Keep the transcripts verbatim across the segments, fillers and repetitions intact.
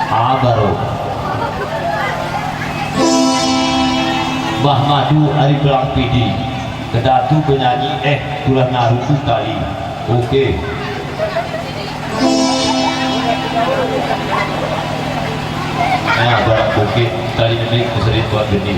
Ah, barô. Bah Madu ari Blang Pidie, keudatu beunyanyi éh tulah na ruku kali. Oke. Nah, barang bukit kali ini keuseurit buat geni.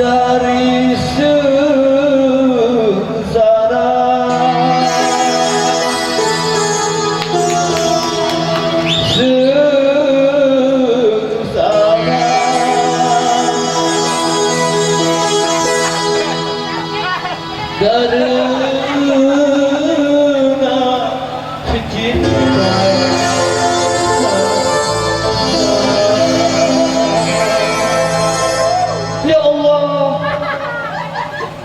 Dari sengsara, sengsara. Kareuna cinta. Ya Allah,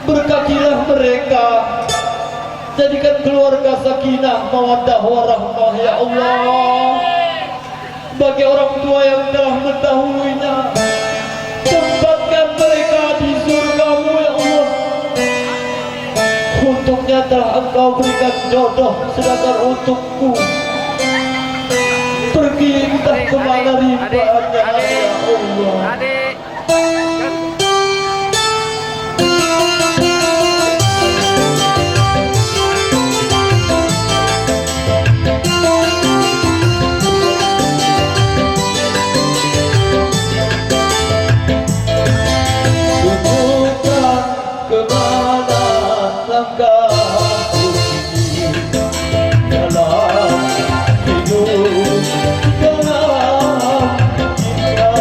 berkatilah mereka, jadikan keluarga sakinah, mawaddah, warahmah, ya Allah. Bagi orang tua yang telah mendahulunya, tempatkan mereka di surga-Mu, ya Allah. Untuknya telah Engkau berikan jodoh, sedangkan untukku, pergi entah ke mana rimbanya, ya Allah. Tunjukkan kemana langkahku kini dalam hidup, dalam cinta.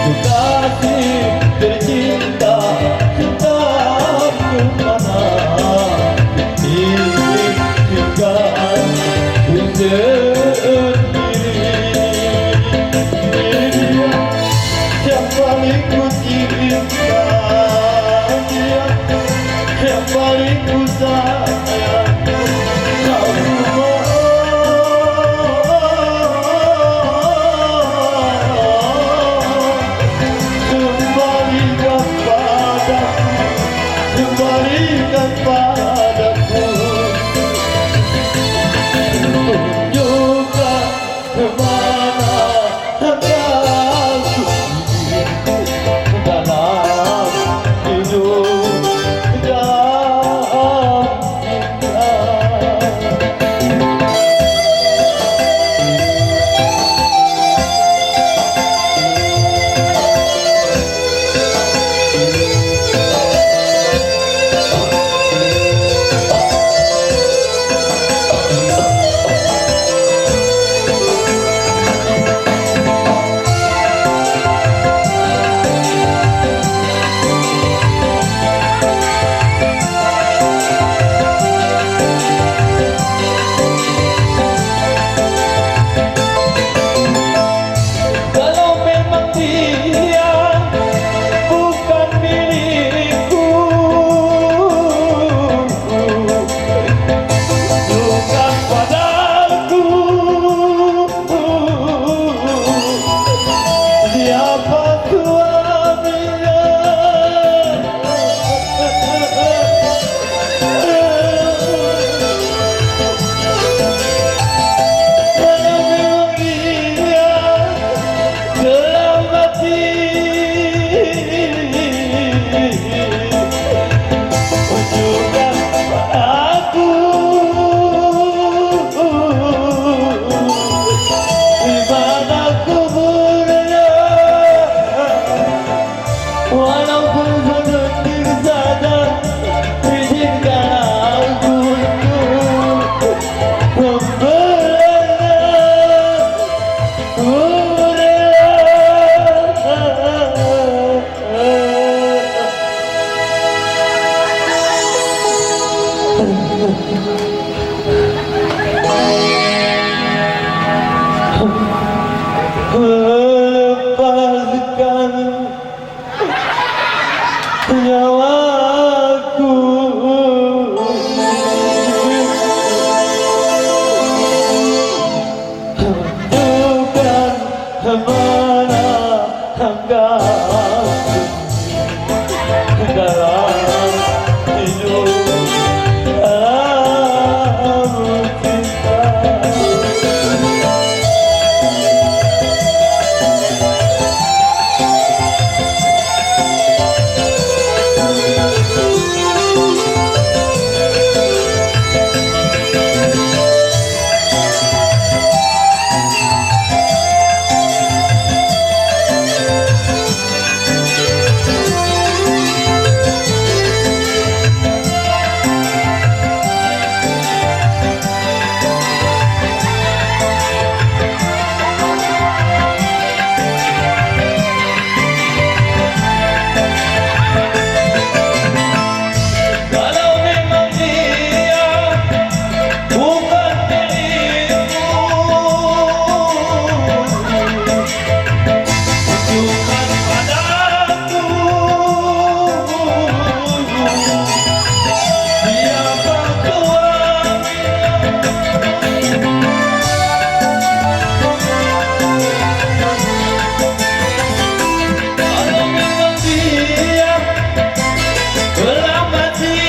Kekasih tercinta, entah ke mana ditinggalkan ku sendiri. Siapa ikut cinta, yang paling ku sayang. Kembalikan padaku, kembalikan padaku. Tunjukkan kemana langkahku dalam hidup, dalam cinta. Lepaskan nyawaku. Bukan menanggap dalam hidup dalam cinta. Kalau memang dia bukan milikmu, tunjukkan padaku siapa tuannya. Kalau memang dia belah mati,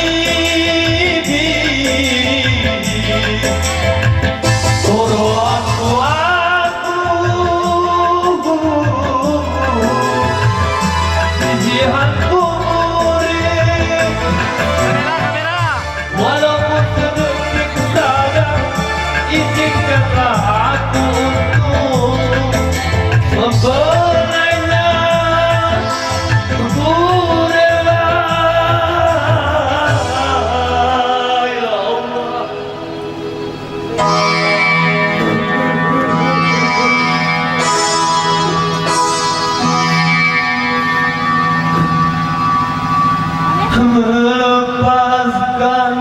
suruh aku, aku jihan kuburin. Walaupun sedikit saja, izinkanlah aku untuk membenainya. Ku rela, ya Allah. Melepaskan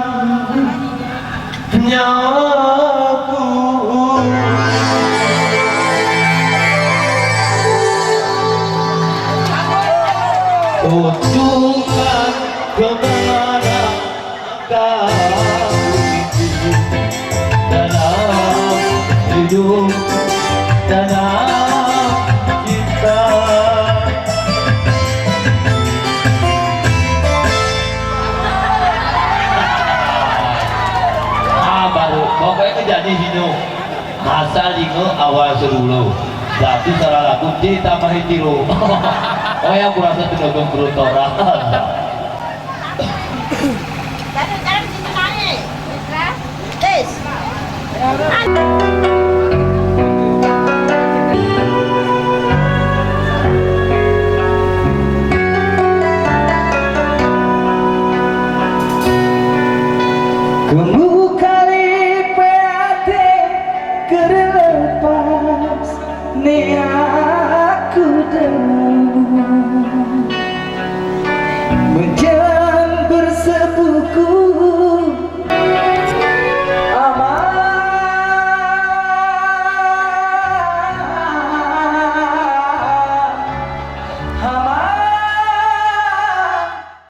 nyawaku. Tunjukkan kemana kau itu dalam hidup, dalam cinta. Ah, baru. Pokoknya jadi hino. Masa lingo awal seululoh. Tapi salah lagu deh tamah tiru. Oh ya, kurasa tenaga perut orang.